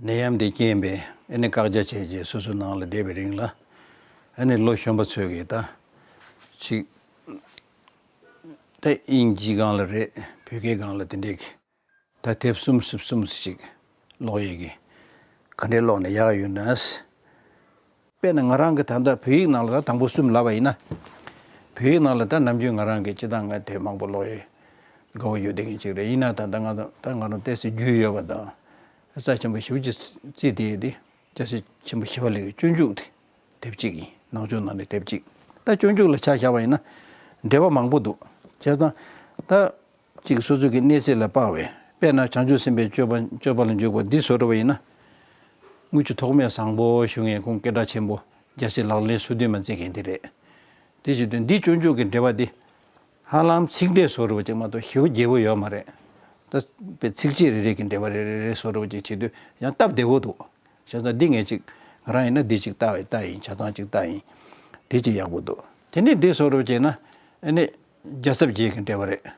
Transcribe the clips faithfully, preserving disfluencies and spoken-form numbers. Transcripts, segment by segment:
ནད་ཡམས་དེ་རྐྱེན་པས་ཨ་ནི་བཀག་རྒྱ་བྱས་རྗེས་སོ་སོའི་ནང་ལ་བསྡད་པའི་རིང་ལ། ཨ་ནི་ལོ་གཞོན་པ་ཚོས་ཀྱིས་ད་ཅིག་ད་དབྱིན་ཇིའི་སྒང་ལ་རེད། བོད་སྐད་སྒང་ལ་དེ་འདྲས་ཀྱི་ད་དེབ་གསུམ་གསུམ་གསུམ་ཞིག་ཀློག་ཡས་ཀྱི་ག་འདྲས་ཀློག་ན་ཡག་ཡོད་ན། དཔེར་ན་ང་རང་གི་ད་ལྟ་བོད་ཡིག་ནང་ལ་ད་དང་པོ་གསུམ་ལབ་པ་ཡིན་ན། བོད་ཡིག་ནང་ལ་ད་ནམ་རྒྱུན་ང་རང་གིས་སྤྱིར་བཏང་ང་དེབ་མང་པོ་ཀློག་ཡས་དགའ་བོ་ཡོད་བསྡད་མཁན་ཅིག་རེད། ཡིན་ན་ད་ལྟ་ང་ད་ང་རང་ཏོག་ཙམ་རྒྱུས་ཡོད་པ་དང་རྩ་ཆེན་པོ་ཞེ་པོ་ཅིག་བརྩིས་བསྡད་ཡས་དེ། སྐྱ་སེར་ཆེན་པོ་ཞི་བ་ལྷ་གི་སྤྱོད་འཇུག་དེ་དེབ་གཅིག་ཡིན། ནང་ཆོས་ནང་ནས་དེབ་གཅིག་ད་སྤྱོད་འཇུག་ལ་ཆ་བཞག་པ་ཡིན་ན་འགྲེལ་པ་མང་པོ་འདུག་བྱས་ཙང་ད་གཅིག་སོ་སོ་གི་གནས་ཚད་ལ་དཔག་པའི། དཔེར་ན་བྱང་ཆུབ་སེམས་དཔའི་སྤྱོད་པ་སྤྱོད་པ་ལ་འཇུག་པ་འདི་བཟོ་འདྲ་བ་ཡིན་ན། དངུལ་ཆུ་ཐོགས་མེད་བཟང་པོ་ཞུ་མཁན་ཁོང་སྐད་གྲགས་ཆེན་པོ་རྒྱལ་སྲས་ལག་ལེན་སོ་བདུན་མ་མཛད་མཁན་འདི་རེད། དེ་བྱེད་དུས་འདི་སྤྱོད་འཇུག་གི་འགྲེལ་པ་འདི་ཧ་ལམ་ཚིག་འགྲེལ་བཟོ་འདྲ་བ་ཅིག་མ་གཏོགས་ཞེ་པོ་རྒྱས་པོ་ཡོད་མ་རེད། ད་དཔེ་ཚིགས་བཅད་རེ་རེ་གི་འགྲེལ་པ་རེ་རེ་རེ་བཟོ་འདྲ་བ་ཅིག་བྱེད་དུས་ཡང་སྟབས་བདེ་བོ་འདུག་བྱས་ཙང་འདི་ངས་ཅིག་ང་རང་ཡིན་ན་འདི་ཅིག་ལྟ་བའི་ལྟ་ཡིན། ཆ་ཚང་ཅིག་ལྟ་ཡིན། འདི་ཅིག་ཡག་པོ་འདུག་དེ་ནས་འདི་བཟོ་འདྲ་བ་བྱས་ན་ཨ་ནི་རྒྱལ་ཚབ་རྗེ་གི་འགྲེལ་པ་རེད།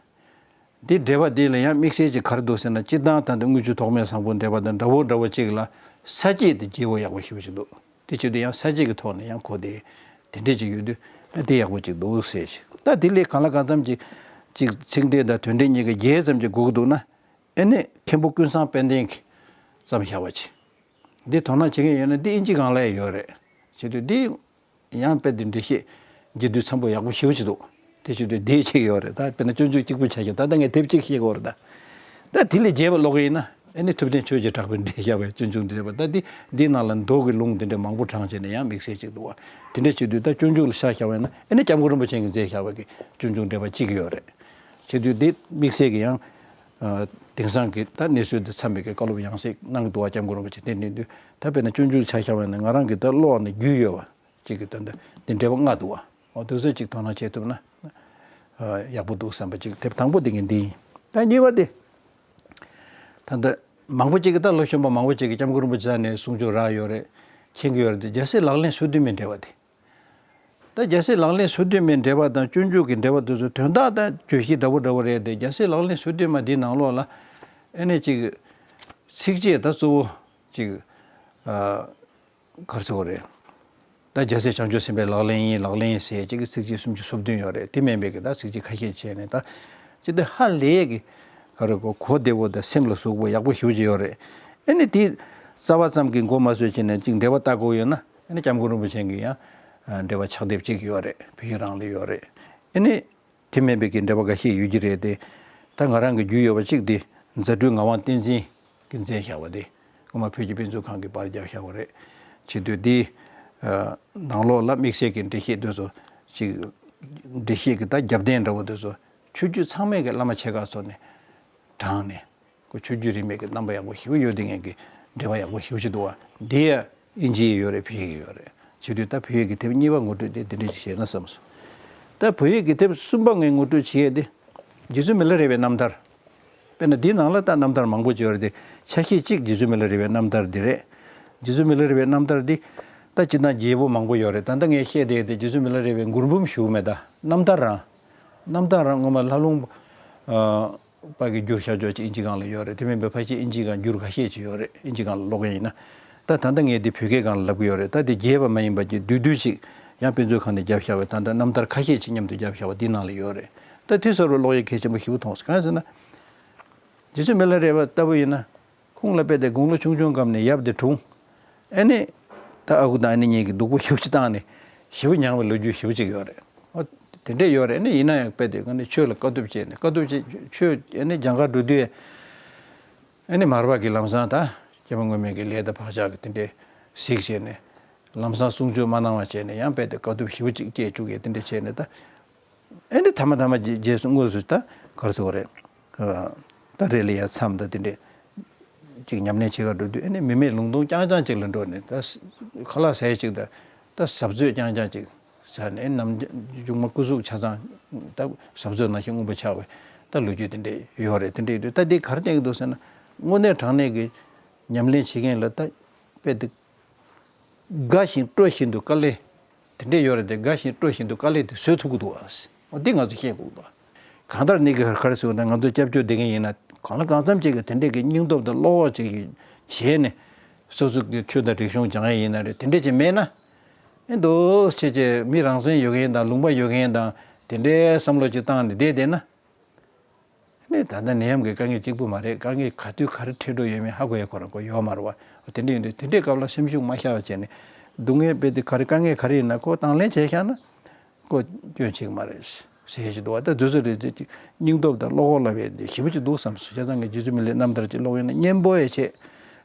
འདི་འགྲེལ་པ་འདི་ལ་ཡང་དམིགས་བསལ་གྱི་ག་རེ་འདུག་ཟེར་ན། སྤྱིར་བཏང་ད་ལྟ་དངུལ་ཆུ་ཐོགས་མེད་བཟང་པོ་འགྲེལ་པ་དང་འདྲ་བོ་འདྲ་བོ་གཅིག་ལ་ས་བཅད་དེ་རྒྱས་པོ་ཡག་པོ་ཞེ་པོ་ཅིག་འདུག་དེ་བྱེད་དུས་ཡང་ས་བཅད་ཀྱི་ཐོག་ནས་ཡང་གོ་བདེ་དེ་འདྲས་ཅིག་ཡོད་དུས་ཨ་དེ་ཡག་པོ་ཅིག་འདུག་ཟེར་ཞིག་ད་དེ་ལས་གང་ལ་གང་འཚམ་ཅིག་ཅིག་ཚིག་འགྲེལ་དང་དོན་འགྲེལ་གཉིས་ཀ་རྒྱས་ཙམ་ཅིག་དགོས་ཀྱི་འདུག་ན། ཨ་ནི་མཁན་པོ་ཀུན་བཟང་དཔལ་ལྡན་གྱིས་བརྩམས་བཞག་པ་ཅིག་འདི་དོ་སྣང་བྱེད་མཁན་ཡོད་ན་འདི་དབྱིན་ཇི་སྒང་ལ་ཡང་ཡོད་རེད། བྱེད་དུས་འདི་ཡང་དཔེ་དེ་འགྲེལ་བཤད་རྒྱས་བསྡུས་འཚམ་པོ་ཡག་པོ་ཞེ་པོ་ཅིག་འདུག་དེ་བྱེད་དུས་འདི་ཅིག་ཡོད་རེད། ད་དཔེར་ན་སྤྱོད་འཇུག་གཅིག་པུ་ཆ་བཞག་ད་ལྟ་ངས་དེབ་གཅིག་བཤད་ཀྱི་ཡོད་རེད་ད། ད་དེ་ལས་རྒྱས་པ་ཀློག་གི་ཡིན་ན་ཨ་ནི་ཐུབ་བསྟན་ཆོས་ཀྱི་གྲགས་པས་འགྲེལ་བཞག་པའི་སྤྱོད་འཇུག་འགྲེལ་པ། ད་འདི་འདིའི་ནང་ལ་མདོ་གི་ལུང་དེ་འདྲ་མང་པོ་དྲངས་བྱས་ནས་ཡང་དམིགས་བསལ་ཅིག་འདུག་བ། དེ་འདྲ་བྱེད་དུས་ད་སྤྱོད་འཇུག་ལ་ཆ་བཞག་པ་ཡིན་ན་ཨ་ནི་སྐྱབས་མགོན་རིན་པོ་ཆེ་གིས་མཛད་བཞག་པའི་གི་སྤྱོད་འཇུག་འགྲེལ་པ་གཅིག་ཡོད་རེད། བྱེད་དུས་འདི་དམིགས་བསལ་གྱི་ཡང་། ཨ། དེང་སང་གི་ད་གནས་ཚུལ་དང་འཚམས་པའི་གི་བཀའ་སློབ་ཡང་སེ་གནང་གི་འདུག་བ། སྐྱབས་མགོན་རིན་པོ་ཆེ་དེ་ནས་དུས་ད་དཔེར་ན་སྤྱོད་འཇུག་ཆ་བཞག་པ་ཡིན་ན་ང་རང་གི་ད་ཀློག་ནས་རྒྱུས་ཡོད་བ་ཅིག་གི་ད་ད་འདི་འགྲེལ་པ་ལྔ་འདུག་བ། འོ་དེ་ཚོ་ཅིག་དོ་སྣང་བྱེད་ཐུབ་ན། ཨ། ཡག་པོ་འདུག་བསམ་པ་ཅིག་དེབ་དང་པོ་དེ་ངས་འདི་ཡིན། ད་གཉིས་པ་དེ། ད་ད་མང་པོ་ཅིག་གི་ད་ལོ་གཞོན་པ་མང་པོ་ཅིག་གིས་སྐྱབས་མགོན་རིན་པོ་ཆེ་ནས་གསུང་ཆོས་རག་ཡོད་རེད། མཁྱེན་གྱི་ཡོད་རེད་དེ། རྒྱལ་སྲས་ལག་ལེན་སོ་བདུན་མའི་འགྲེལ་པ་དེ། ད་རྒྱལ་སྲས་ལག་ལེན་སོ་བདུན་མའི་འགྲེལ་པ་དང་སྤྱོད་འཇུག་གི་འགྲེལ་པ་དེ་ཚོ་དོན་དག་དང་བརྗོད་གཞི་འདྲ་བོ་འདྲ་བོ་རེད་དེ། རྒྱལ་སྲས་ལག་ལེན་སོ་བདུན་མ་འདིའི་ནང་ལོགས་ལ་ཨ་ནི་ཅིག་ཚིགས་བཅད་ད་གཙོ་བོ་ཅིག་ཨ། ག་རེ་ཟེར་དགོས་རེད། ད་རྒྱལ་སྲས་བྱང་ཆུབ་སེམས་དཔའི་ལག་ལེན་ཡིན། ལག་ལེན་ཡིན་ཟེར་ཅིག་གི་ཚིགས་བཅད་སུམ་ཅུ་སོ་བདུན་ཡོད་རེད། དེ་མིན་པའི་གི་ད་ཚིགས་བཅད་ཁ་ཤས་བྱས་ནས་ད་ཅི་སྟེ་ཧ་ལས་གི་ག་རེ་གོ་གོ་བདེ་བོ་དང་སེམས་ལ་ཟུག་པོ་ཡག་པོ་ཞེ་པོ་ཅིག་ཡོད་རེད། ཨ་ནི་དེ་རྩ་བ་ཙམ་གྱི་མགོ་མ་ཚོས་བྱས་ནས་ཅིག་འགྲེལ་པ་ལྟ་དགོས་ཡོད་ན། ཨ་ནི་སྐྱབས་མགོན་རིན་པོ་ཆེ་གིས་ཡང་འགྲེལ་པ་ཕྱག་དེབ་ཅིག་ཡོད་རེད། བོད་ཡིག་རང་ལ་ཡོད་རེད། ཨ་ནི་དེ་མིན་པའི་གི་འགྲེལ་པ་འགའ་ཤས་ཡོད་ཀྱི་རེད་དེ། ད་ང་རང་གི་རྒྱུས་ཡོད་པ་གཅིག་དེ་རྫ་སྤྲུལ་ངག་དབང་བསྟན་འཛིན་གྱིས་མཛད་བཞག་པ་དེ། སྔོན་མ་བོད་ཀྱི་དཔེ་མཛོད་ཁང་གིས་པར་བརྒྱབ་བཞག་པ་རེད། བྱེད་དུས་དེའི་ནང་ལོགས་ལ་དམིགས་བསལ་གྱི་འགྲེལ་བཤད་དེ་ཚོ་ཅིག་འགྲེལ་བཤད་ཀྱི་ད་རྒྱབ་རྟེན་འདྲ་བོ་དེ་ཚོ་ཆོས་བརྒྱུད་ཚང་མས་གི་བླ་མ་ཆེ་ཁག་ཚོ་ནས་དྲངས་ནས། ཁོ་ཆོས་བརྒྱུད་རིས་མེད་ཀྱི་རྣམ་པ་ཡག་པོ་ཞེ་པོ་ཡོད་དེ། ངས་ཀྱི་འགྲེལ་པ་ཡག་པོ་ཞེ་པོ་ཞིག་འདུག་བ། འདི་ཡ་དབྱིན་ཇི་ཡི་ཡོད་རེད། བོད་ཡིག་གི་ཡོད་རེད། བྱེད་དུས་ད་བོད་ཡིག་གི་དེབ་གཉིས་པ་ངོ་སྤྲོད་དེ་འདི་འདྲ་ཞིག་བྱས་ན་བསམ་སོང་། ད་བོད་ཡིག་གི་དེབ་གསུམ་པ་ངས་ངོ་སྤྲོད་བྱེད་ཡས་དེ། རྗེ་བཙུན་མི་ལ་རས་པའི་རྣམ་ཐར། དཔེར་ན་འདིའི་ནང་ལ་ད་རྣམ་ཐར་མང་པོ་ཅིག་ཡོད་རེད་དེ། ཆ་ཤས་གཅིག་རྗེ་བཙུན་མི་ལ་རས་པའི་རྣམ་ཐར་འདི་རེད། རྗེ་བཙུན་མི་ལ་རས་པའི་རྣམ་ཐར་འདི་ད་སྤྱིར་བཏང་རྒྱས་པོ་མང་པོ་ཡོད་རེད། ད་ལྟ་ངས་བཤད་བསྡད་དེ་རྗེ་བཙུན་མི་ལ་རས་པའི་མགུར་འབུམ་ཞུ་མེད་ད། རྣམ་ཐར་རང་། རྣམ་ཐར་རང་སྔོན་མ་ལྷ་ལུང་པ་གིས་བསྒྱུར་བཞག་ཆོག་ཅིག་དབྱིན་ཇི་སྒང་ལ་ཡོད་རེད། དེ་མིན་པའི་ཕལ་ཆེར་དབྱིན་ཇི་སྒང་བསྒྱུར་ཁ་ཤས་ཅིག་ཡོད་རེད། དབྱིན་ཇི་སྒང་ལ་ཀློག་མཁན་ཡིན་ན། ད་ད་ལྟ་ངས་འདི་བོད་སྐད་སྒང་ལ་ལབ་ཀྱི་ཡོད་རེད། ད་འདི་རྒྱས་པ་མ་ཡིན་པ་ཅིག་བསྡུས་བསྡུས་ཅིག་ཡང་དཔེ་མཛོད་ཁང་ནས་བརྒྱབ་བཞག་པའི་ད་ལྟ་རྣམ་ཐར་ཁ་ཤས་ཅིག་མཉམ་དུ་བརྒྱབ་བཞག་པ་འདི་ནང་ལ་ཡོད་རེད། ད་དེ་སོགས་པ་ཀློག་ཡས་གལ་ཆེན་པོ་ཞེ་པོ་མཐོང་སོང་། གང་ཡིན་ཟེར་ན། རྗེ་བཙུན་མི་ལ་རས་པ་ལྟ་བུ་ཡིན་ན། ཁོང་ལ་དཔེ་དེ་དགུང་ལོ་ཆུང་ཆུང་སྒང་ནས་ཡབ་དེ་གྲོངས། ཨ་ནི། ད་ཨ་ཁུ་དང་ཨ་ནེ་གཉིས་ཀྱིས་སྡུག་པོ་ཞེ་པོ་ཅིག་བཏང་ནས་ཞེ་པོ་མྱངས་པའི་ལོ་རྒྱུས་ཞེ་པོ་ཅིག་ཡོད་རེད། ཨོ། དེ་འདྲས་ཡོད་རེད། ཨ་ནི་ཡིན་ན་ཡང་དཔེ་དེ་ཨ་ནི་ཆོས་ལ་དཀའ་ཐུབ་བྱས་ནས་དཀའ་ཐུབ་བྱས་ཆོས་ཨ་ནི་སྦྱང་གར་འགྲོ་དུས། ཨ་ནི་མར་པ་གིས་ལམ་སང་ད་སྐྱེས་པ་སྔོན་མའི་གི་ལས་དང་བག་ཆགས་ཀྱི་དེ་འདྲས་གཟིགས་བྱས་ནས་ལམ་སང་གསུང་ཆོས་མ་གནང་བ་བྱས་ནས་ཡང་དཔེ་དེ་དཀའ་ཐུབ་ཞེ་པོ་ཅིག་སྐྱེས་བཅུག་གི་དེ་འདྲས་བྱས་ནས་ད། ཨེ་འདི་ཐ་མ་ཐ་མ་རྗེས་རྗེས་སུ་དངོས་སུ་ད་ག་རེ་ཟེར་དགོས་རེད། ཨ། ད་རེ་ལ་ཡ་མཚམས་ད་དེ་འདྲས་ཅིག་ཉམས་ལེན་བྱེད་ག་འགྲོ་དུས་ཨེ་ནི་མི་མེད་ལུང་སྟོང་རྐྱང་རྐྱང་ཅིག་ལ་འགྲོ་ནས་ད་ཁ་ལག་ཟས་ཅིག་ད་ད་ཟབ་རྩོད་རྐྱང་རྐྱང་ཅིག་ཟ་ནས་ནམ་མཇུག་མ་སྐུ་གཟུགས་ཆ་ཚང་ད་ཟབ་རྩོད་ནང་བཞིན་མངོན་པར་ཆགས་པའི་ད་ལོ་རྒྱུས་དེ་འདྲས་ཡོད་རེད། དེ་འདྲས་ཡོད་དུས་ད་འདི་ག་རེ་བསྟན་གྱི་འདུག་ཟེར་ན། དངོས་གནས་དྲང་གནས་ཀྱི་ཉམས་ལེན་བྱེད་མཁན་ལ་ད་དཔེ་འདི། དགའ་ཞིང་སྤྲོ་བཞིན་དུ་དཀའ་ལས། དེ་འདྲས་ཡོད་རེད་དེ། དགའ་ཞིང་སྤྲོ་བཞིན་དུ་དཀའ་ལས་དེ་བཟོད་ཐུབ་ཀྱི་འདུག་ཨ། འོ་འདི་ང་ཚོས་ཤེས་དགོས་འདུག་གང་ལྟར་ནི་གི་ག་རེ་ཟེར་བ་ན་ང་ཚོ་སྐྱབས་བཅོལ་བསྡད་མཁན་ཡིན་ན་གང་ལ་གང་འཚམ་ཅིག་གི་དེ་འདྲས་ཀྱི་སྙིང་སྟོབས་དང་བློ་ཁོག་ཅིག་བྱས་ནས་ སོ་སོ་གི་ཆོས་དང་རིག་གཞུང་སྦྱང་ཡ་ཡིན་ན་རེད། དེ་འདྲས་ཅིག་མེད་ན། ཨེ་འདུག་སེ་བྱས་བྱས་མི་རང་སེམས་ཡོད་མཁན་དང་ལུང་པ་ཡོད་མཁན་དང་དེ་འདྲའི་བསམ་བློ་ཅིག་བཏང་ནས་བསྡད་བསྡད་ན། ནས་ད་ལྟ་ནད་ཡམས་ཀྱི་དཀའ་ངལ་གཅིག་པུ་མ་རེད། དཀའ་ངལ་ག་དུས་ག་རེ་འཕྲད་འགྲོ་ཡོད་མེད་ཧ་གོ་ཡ་ཁོ་རང་ཁོ་ཡོད་མ་རེད་བ། དེ་འདྲ་ཡིན་དུས་དེ་འདྲའི་སྐབས་ལ་སེམས་ཤུགས་མ་ཤོར་བ་བྱས་ནས་སྡུག་བསྔལ་དཔེ་དེ་ག་རེ་དཀའ་ངལ་ག་རེ་ཡིན་ན་ཁོ་དང་ལེན་བྱས་བཞག་ན་ཁོ་སྐྱོན་ཆེ་གི་མ་རེད་ཟེར་ཞིག་འདུག་བ། ད་དུས་ཚོད་རེ་རེ་ཅིག་སྙིང་སྟོབས་དང་བློ་ཁོག་ལ་བས་ཞེ་པོ་ཅིག་འདུག་བསམ་སོང་། བྱས་ཙང་ངས་རྗེ་བཙུན་མི་ལའི་རྣམ་ཐར་ཅིག་ཀློག་ཡོང་ན་སྙན་པོ་ཡ་ཆེ་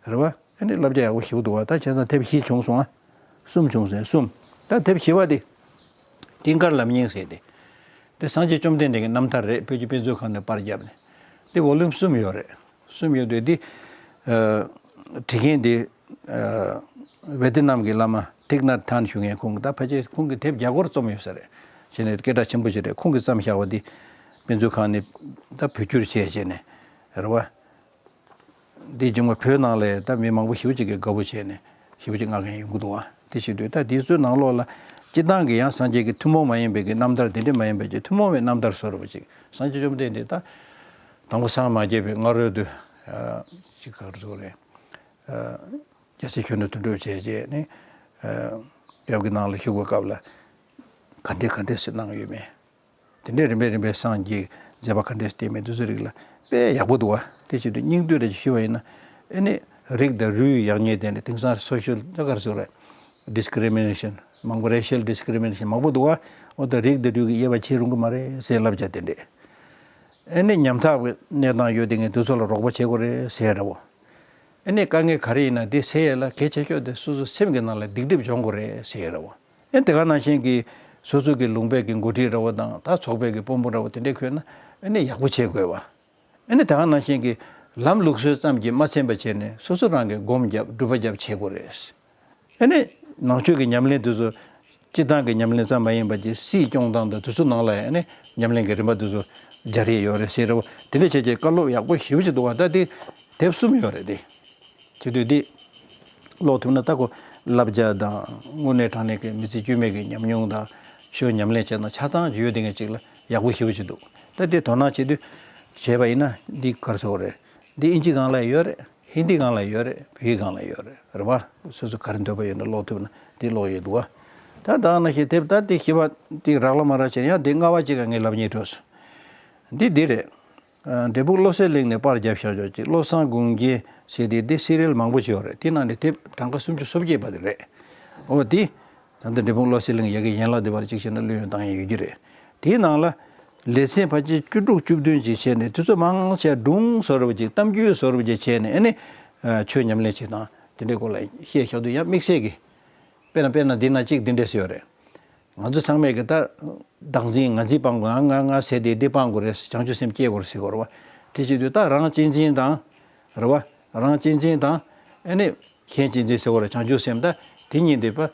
རེད་བ། ཨ་ནི་བསླབ་བྱ་ཡག་པོ་ཞེ་པོ་འདུག་བ། ད་བྱས་ཙང་དེབ་བཞི་བྱུང་སོང་ཨ། གསུམ་བྱུང་ཟེར་གསུམ། ད་དེབ་བཞི་པ་དེ། ཀྲིན་དཀར་ལམ་རྙིང་ཟེར་ཏེ། དེ་སངས་རྒྱས་བཅོམ་ལྡན་འདས་ཀྱི་རྣམ་ཐར་རེད། བོད་ཀྱི་དཔེ་མཛོད་ཁང་ནས་པར་བརྒྱབ་ནས། དེ་ཝོ་ལུམ་གསུམ་ཡོད་རེད། གསུམ་ཡོད་དུས་དེ། ཨ། བྲིས་མཁན་དེ། ཨ། ཝེ་ཏི་ནམ་གྱི་བླ་མ་ཐིག་ནད་ཐན་ཞུ་མཁན་ཁོང་གི་ད་ཕལ་ཆེར་ཁོང་གི་དེབ་བརྒྱ་སྐོར་རྩོམ་ཡོད་ས་རེད། བྱས་ནས་སྐད་གྲགས་ཆེན་པོ་ཞིག་རེད། ཁོང་གིས་བརྩམས་བཞག་པ་དེ། དཔེ་མཛོད་ཁང་ནས་ད་བོད་བསྒྱུར་བྱས་བྱས་ནས། རེད་བ། འདི་སྦྱོང་བ་བོད་ནང་ལ་ད་མི་མང་པོ་ཞེ་པོ་ཅིག་གིས་དགའ་པོ་བྱས་ནས་ཞེ་པོ་ཅིག་མངགས་མཁན་ཡོང་གི་འདུག་བ། དེ་བྱེད་དུས་ད་དེ་ཚོའི་ནང་ལོགས་ལ་སྤྱིར་བཏང་གི་ཡང་སངས་རྒྱས་ཀྱི་ཐུན་མོང་མ་ཡིན་པའི་གི་རྣམ་ཐར་དེ་འདྲ་མ་ཡིན་པའི་ཀྱི་ཐུན་མོང་བའི་རྣམ་ཐར་བཟོ་འདྲ་པོ་ཅིག་སངས་རྒྱས་བཅོམ་ལྡན་འདས་ད་དང་པོ་སངས་མ་རྒྱས་པའི་སྔ་རོལ་དུ། ཨ། ཅིག་ག་རེ་ཟེར་དགོས་རེད། ཨ། རྒྱལ་སྲས་གཞོན་ནུ་དོན་གྲུབ་བྱས་རྗེས་ནི། ཨ། ཡབ་ཀྱི་ནང་ལ་བཞུགས་པའི་སྐབས་ལ། ག་འདྲས་ག་འདྲས་སེ་གནང་ཡོད་མེད། དེ་འདྲའི་རིམ་པས་རིམ་པས་སངས་རྒྱས་མཛད་པ་ག་འདྲས་བསྟན་མིན་དེ་ཚོའི་རིགས་ལ་དཔེ་ཡག་པོ་འདུག་བ། དེ་བྱེད་དུས་སྙིང་བསྡུས་རེ་ཞུས་པ་ཡིན་ན། ཨེ་ནི་རིགས་དང་རུས་ཡག་ཉེས་དེ་ནི་དེང་སང་social ད་ག་རེ་ཟེར་རེད། discrimination མང་པོ། racial discrimination མང་པོ་འདུག་བ། འོ་ད་རིགས་དང་རུས་ཀྱི་དབྱེ་བ་ཕྱེ་རུང་གི་མ་རེད་ཟེར་བསླབ་བྱ་དེ་འདྲས། ཨེ་ནི་ཉམ་ཐག་པའི་གནས་སྟངས་ཡོད་དེ་ངས་དེ་ཚོ་ལ་རོགས་པ་བྱེད་དགོས་རེད་ཟེར་འདྲ་བོ། ཨེ་ནི་དཀའ་ངལ་ག་རེ་ཡིན་ན་དེ་སེལ་ཡས་ལ་གལ་ཆེ་ཤོས་དེ་སོ་སོའི་སེམས་ཀྱི་ནང་ལ་སྡིག་སྒྲིབ་སྦྱོང་དགོས་རེད་ཟེར་ཡས་རེད་བ། ཨེ་དེ་ག་ནང་བཞིན་གྱི་སོ་སོ་གི་ལུང་པའི་གི་འགོ་ཁྲིད་འདྲ་བོ་དང་ད་ཚོགས་པའི་གི་དཔོན་པོ་འདྲ་བོ་དེ་འདྲས་འཁོད་ན་ཨེ་ནི་ཡག་པོ་བྱེད་དགོས་བ། ཨེ་ནི་དེ་ག་ནང་བཞིན་གྱི་ལམ་ལུགས་སྲོལ་ཙམ་གྱིས་མ་ཚིམ་པ་བྱས་ནས་སོ་སོ་རང་གི་སྒོམ་རྒྱབ་སྒྲུབ་པ་རྒྱབ་བྱེད་དགོས་རེད། ཨ་ནི་ནང་ཆོས་ཀྱི་ཉམས་ལེན་དེ་ཚོ་སྤྱིར་བཏང་གི་ཉམས་ལེན་ཙམ་མ་ཡིན་པ་ཀྱི་སྲིད་སྐྱོང་སྟངས་དང་དེ་ཚོ་ནང་ལ་ཡང་ཨ་ནི་ཉམས་ལེན་གྱི་རིམ་པ་དེ་ཚོ་སྦྱར་ཡས་ཡོད་རེད་ཟེར་རེད་བ། དེ་འདྲ་བྱས་བྱས་བཀའ་སློབ་ཡག་པོ་ཞེ་པོ་ཅིག་འདུག་བ། ད་དེ་དེབ་གསུམ་ཡོད་རེད་དེ། བྱེད་དུས་དེ་ཀློག་ཐུབ་ན་ད་ཁོ་བསླབ་བྱ་དང་དངོས་གནས་དྲང་གནས་ཀྱི་མི་ཚེ་དཀྱུས་མའི་གི་ཉམས་མྱོང་དང་ཆོས་ཉམས་ལེན་བྱས་ན་ཆ་ཚང་ཡོད་དེ་ངས་ཅིག་ལ་ཡག་པོ་ཞེ་པོ་ཅིག་འདུག་ད་དེ་དོ་སྣང་བྱེད་དུས་བྱས་པ་ཡིན་ན་འདི་ག་རེ་ཟེར་དགོས་རེད། འདི་ཨིན་ཇི་སྒང་ལ་ཡོད་རེད། ཧིན་དི་སྒང་ལ་ཡོད་རེད། བོད་ཡིག་སྒང་ལ་ཡོད་རེད། རེད་བ། སོ་སོ་ག་རེ་འདོད་པ་ཡོད་ན་ཀློག་ཐུབ་ན་འདི་ཀློག་ཡོད་འདུག་བ། ད་ད་ནང་བཞིན་དེབ་ད་འདི་བཞི་པ་འདི་རག་ལ་མ་རག་བྱས་ཡང་འདི་ལྔ་པ་གཅིག་ག་ངས་ལབ་སྙིང་བྲོ་སོང་། འདི་འདི་རེད། ཨ། འབྲས་སྤུངས་བློ་གསལ་གླིང་ནས་པར་བརྒྱབ་བཞག་ཆོག་ཅིག་བློ་བཟང་དགུང་རྒྱལ་ཟེར་དེ་འདི་སི་རི་ཡལ་མང་པོ་ཅིག་ཡོད་རེད། དེ་ནང་ནས་དེབ་གྲངས་ཀ་སུམ་ཅུ་སོ་བརྒྱད་པ་དེ་རེད། འོ་འདི། ད་ལྟ་འབྲས་སྤུངས་བློ་གསལ་གླིང་ཡ་གི་ཡན་ལག་འདི་པར་གཅིག་བྱས་ན་ལོས་ཡོང་བཏང་ཡ་ཡོད་ཀྱི་རེད། དེའི་ནང་ལ་ལེ་ཚན་ཕལ་ཆེར་བཅུ་དྲུག་བཅུ་བདུན་ཅིག་བྱས་ནས་དེ་ཚོ་མང་ཆེ་སྒྲུང་བཟོ་འདྲ་པོ་ཅིག་གཏམ་རྒྱུད་བཟོ་འདྲ་པོ་ཅིག་བྱས་ནས་ཨ་ནི། ཨ། ཆོས་ཉམས་ལེན་བྱེད་སྟངས་དེ་འདྲའི་སྐོར་ལ་བཤད་བཞག་དུས་ཡང་དམིགས་བསལ་གྱི། དཔེར་ན་དཔེར་ན་འདི་ན་གཅིག་འདི་འདྲས་ཟེར་ཡོད་རེད། ང་ཚོ་ཚང་མས་གི་ད། བདག་འཛིན་ང་འཛིན་སྤང་དགོས། ང་ང་ང་ཟེར་དེ་འདི་སྤང་དགོས་རེད། བྱང་ཆུབ་སེམས་སྐྱེ་དགོས་རེད་ཟེར་དགོས་རེད་བ། དེ་བྱེད་དུས་ད་རང་གཅེས་འཛིན་དང་། རེད་བ། རང་གཅེས་འཛིན་དང་། ཨ་ནི། གཞན་གཅེས་འཛིན་ཟེར་བ་རེད། བྱང་ཆུབ་སེམས་ད་དེ་གཉིས་འདི་པ།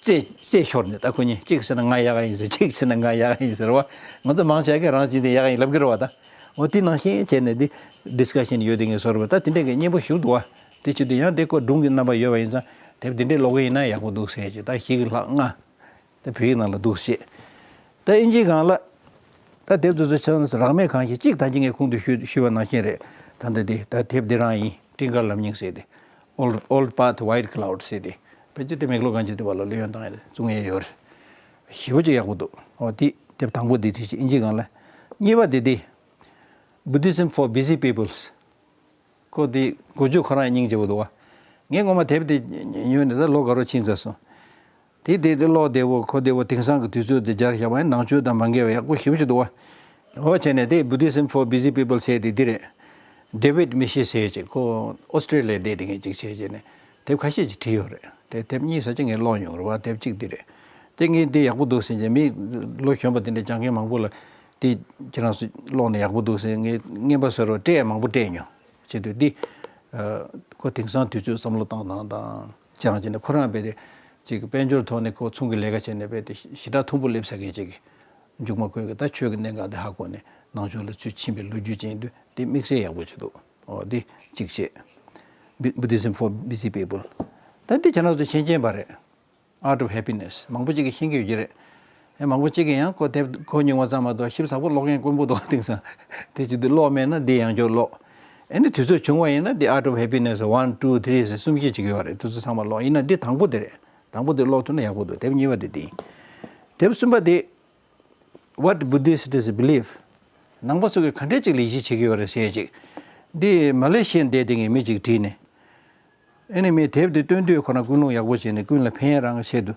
རྩེ་རྩེ་ཤོར་ནས་ད་ཁོ་གཉིས་གཅིག་ཟེར་ན་ང་ཡག་ཡིན་ཟེར། གཅིག་ཟེར་ན་ང་ཡག་ཡིན་ཟེར་བ། ང་ཚོ་མང་ཆེ་གིས་རང་གཅེས་འཛིན་ཡག་ཡིན་ལབ་ཀྱི་རེད་བ་ད། འོ་དེ་ནང་བཞིན་བྱས་ནས་འདི་ཌི་སི་ཀ་ཤན་ཡོད་དེ་ངས་བཟོ་རེད་བ། ད་དེ་འདྲས་ཀྱི་སྙན་པོ་ཞིག་འདུག་བ། དེ་བྱེད་དུས་ཡང་དེ་ཁོ་སྒྲུང་གི་རྣམ་པ་ཡོད་པ་ཡིན་ཙང་དེབ་དེ་འདྲས་ཀློག་གི་ཡིན་ན་ཡག་པོ་འདུག་ཟེར་གྱི་ད་བཞི་གི་ལྷག་ལྔ། ད་བོད་ཡིག་ནང་ལ་འདུག་ཅེས། ད་ཨིན་ཇིའི་སྒང་ལ། ད་དེབ་དེ་ཚོ་ཆ་ཚང་རག་མེད་གང་ཞིག་གཅིག་ད་གིན་ངས་གོང་དུ་ཞུས་ཞུས་པ་ནང་བཞིན་རེད། ད་ལྟ་དེ་ད་དེབ་འདི་རང་ཡིན། སྤྲིན་དཀར་ལམ་རྙིང་ཟེར་ཏེ། Old Old Path White Cloud ཟེར་ཏེ། ཕལ་ཆེར་དེ་མེག་ལོར་གང་ཅི་དེ་བ་ལ་ལོས་ཡོང་བཏང་ཡོད་རེད། བཙོང་ཡས་ཡོད་རེད། ཞེ་པོ་ཅིག་ཡག་པོ་འདུག་འོ་དེ་དེབ་དང་པོ་དེ་དེ་ཅིག་ཨིན་ཇིའི་སྒང་ལ། གཉིས་པ་དེ་དེ། Buddhism for Busy People། ཁོ་དེ་འགོ་བརྗོད་ཁོ་རང་སྙིང་རྗེ་པོ་འདུག་བ། ངས་ངོ་མ་དེབ་དེ་ཉོས་ནས་ད་ལོ་ག་རོ་ཕྱིན་ཚར་སོང་། དེ་དེ་དེ་ཀློག་བདེ་བོ་ཁོ་བདེ་བོ་དེང་སང་གི་དུས་ཚོད་དེ་སྦྱར་བཞག་པ་ཡིན་ནང་ཆོས་དང་མ་འགལ་བ་ཡག་པོ་ཞེ་པོ་ཅིག་འདུག་བ། འོ་བྱས་ནས་དེ་Buddhism for Busy People ཟེར་དེ་འདི་རེད། David Michie ཟེར་ཅིག་ཁོ་ཨོ་སི་ཀྲི་ལི་ཡ་བསྡད་དེ་ངས་ཅིག་བྱས་བྱས་ནས་དེབ་ཁ་ཤས་ཅིག་བྲིས་ཡོད་རེད། དེ་དེབ་གཉིས་ས་ཅིག་ངས་ཀློག་མྱོང་རེད་བ། དེབ་གཅིག་འདི་རེད། དེ་ངས་འདི་ཡག་པོ་འདུག་ཟེར་ནས་མི་ལོ་གཞོན་པ་དེ་འདྲ་སྦྱང་མཁན་མང་པོ་ལ་དེ་ཁྱེད་རང་ཚོ་ཀློག་ནས་ཡག་པོ་འདུག་ཟེར་ངས་རྔན་པ་བཟོ་རོགས་སྤྲད་ཡ་མང་པོ་སྤྲད་མྱོང་། བྱེད་དུས་འདི། ཨ། ཁོ་དེང་སང་དུས་ཚོད་བསམ་བློ་བཏང་སྟངས་དང་སྦྱངས་བྱས་ནས་ཁོ་རང་རྦད་དེ་ཅིག་དཔལ་འབྱོར་ཐོག་ནས་ཁོ་ཚོང་གི་ལས་ཀ་བྱས་ནས་རྦད་དེ་ཞེ་དྲག་མཐོན་པོ་སླེབས་ཚར་མཁན་ཅིག་མཇུག་མ་འཁོར་གི་ད་ཆོས་ཀྱི་གནད་འགག་འདི་ཧ་གོ་ནས་ནང་ཆོས་ལ་ཚུར་ཕྱིན་པའི་ལོ་རྒྱུས་ཅན་དུས་འདི་དམིགས་བསལ་ཡག་པོ་བྱེད་འདུག་འོ་འདི་གཅིག་བྱས། Buddhism for Busy People། ད་འདི་ཁྱེད་རང་ཚོ་ཤེས་མཁན་པ་རེད། Art of Happiness། མང་པོ་ཅིག་གིས་ཤེས་ཀྱི་ཡོད་ཀྱི་རེད། ཨེ་མང་པོ་ཅིག་གིས་ཡང་ཁོ་དེབ་གོ་མྱོང་བ་ཙམ་མ་གཏོགས་ཞིབ་ཚགས་པོ་ཀློག་མཁན་དཀོན་པོ་འདུག་དེང་སང་། དེ་བྱེད་དུས་ཀློག་མེད་ན་འདི་ཡང་བསྐྱར་ཀློག་ཨ་ནི་དུས་ཚོད་བྱུང་བ་ཡིན་ན་འདི་Art of Happiness one, two, three ཟེར་གསུམ་བཞི་ཅིག་ཡོད་རེད། དུས་ཚོད་ཚང་མ་ཀློག་ཡིན་ན་འདི་དང་པོ་འདི་རེད། དང་པོ་འདི་ཀློག་ཐུབ་ན་ཡག་པོ་འདུག་དེབ་གཉིས་པ་འདི་འདི་ཡིན། དེབ་གསུམ་པ་འདི་What Buddhists Believe། ནང་པ་ཚོ་གི་ག་འདྲས་ཅིག་ལ་ཡིད་ཆེས་བྱེད་ཀྱི་ཡོད་རེད་ཟེར་ཅིག་འདི་མ་ལེ་ཤི་ཡན་བསྡད་དེ་ངས་མི་ཅིག་བྲིས་ནས། ཨེ་ནི་མི་དེབ་དེ་སྟོན་དུས་ཁོ་རང་ཀུན་སློང་ཡག་པོ་བྱས་ནས་ཀུན་ལ་ཕན་རང་ཆེད་དུ་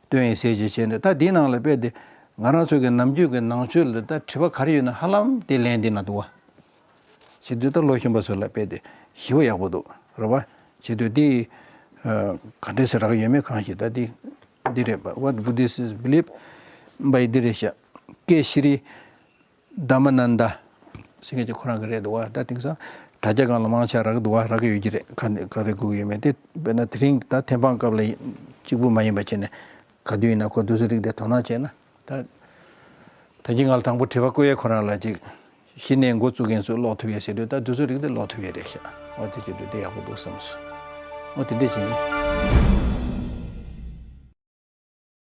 སྟོན་ཡིན་ཟེར་ཅིག་བྱས་ནས། ད་འདིའི་ནང་ལ་དཔེ་དེ་ང་རང་ཚོ་གི་ནམ་རྒྱུན་གྱི་ནང་ཆོས་ལ་ད་དྲི་བ་ག་རེ་ཡོད་ན་ཧ་ལམ་དེ་ལན་འདི་ན་འདུག་བ། བྱེད་དུས་ད་ལོ་གཞོན་པ་ཚོ་ལ་དཔེ་དེ་ཞི་བ་ཡག་པོ་འདུག་རེད་བ། བྱེད་དུས་དེ་ག་འདྲས་སེ་རག་ཡོད་མེད་གང་ཤེས། ད་དེ་འདི་རེད་པ། What Buddhists Believe by འདི་རེད་ཤག་ཀེ་ཤི་རི་དྷརྨ་ནན་ད་ཟེར་མཁན་ཅིག་ཁོ་རང་གི་རེད་འདུག་བ། ད་དེང་སང་དྲ་རྒྱ་སྒང་ལ་མང་ཆེ་རག་གི་འདུག་བ། རག་གི་ཡོད་ཀྱི་རེད། ག་ག་རེ་དགོས་ཀྱི་ཡོད་མེད་དེ། དཔེར་ན་དེ་རིང་ད་ཐེམ་སྤང་སྐབས་ལ་གཅིག་པུ་མ་ཡིན་པ་བྱས་ནས་ག་དུས་ཡིན་ན་ཁོ་དུས་ཚོད་རིག་དེ་དོ་སྣང་བྱས་ན། ད་ད་གིན་ང་ལ་དང་པོ་དྲི་བ་བཀོད་ཡས་ཁོ་རང་ལ་ཅིག་གཞི་ནས་འགོ་བཙུགས་མཁན་ཚོས་ཀློག་ཐུབ་ཡས་ཟེར་དུས། ད་དུས་ཚོད་རིག་དེ་ཀློག་ཐུབ་ཡས་རེད་ཤག་འོ་དེ་བྱེད་དུས་དེ་ཡག་པོ་འདུག་བསམ་སོང་། འོ་དེ་འདྲས་བྱས་ནས།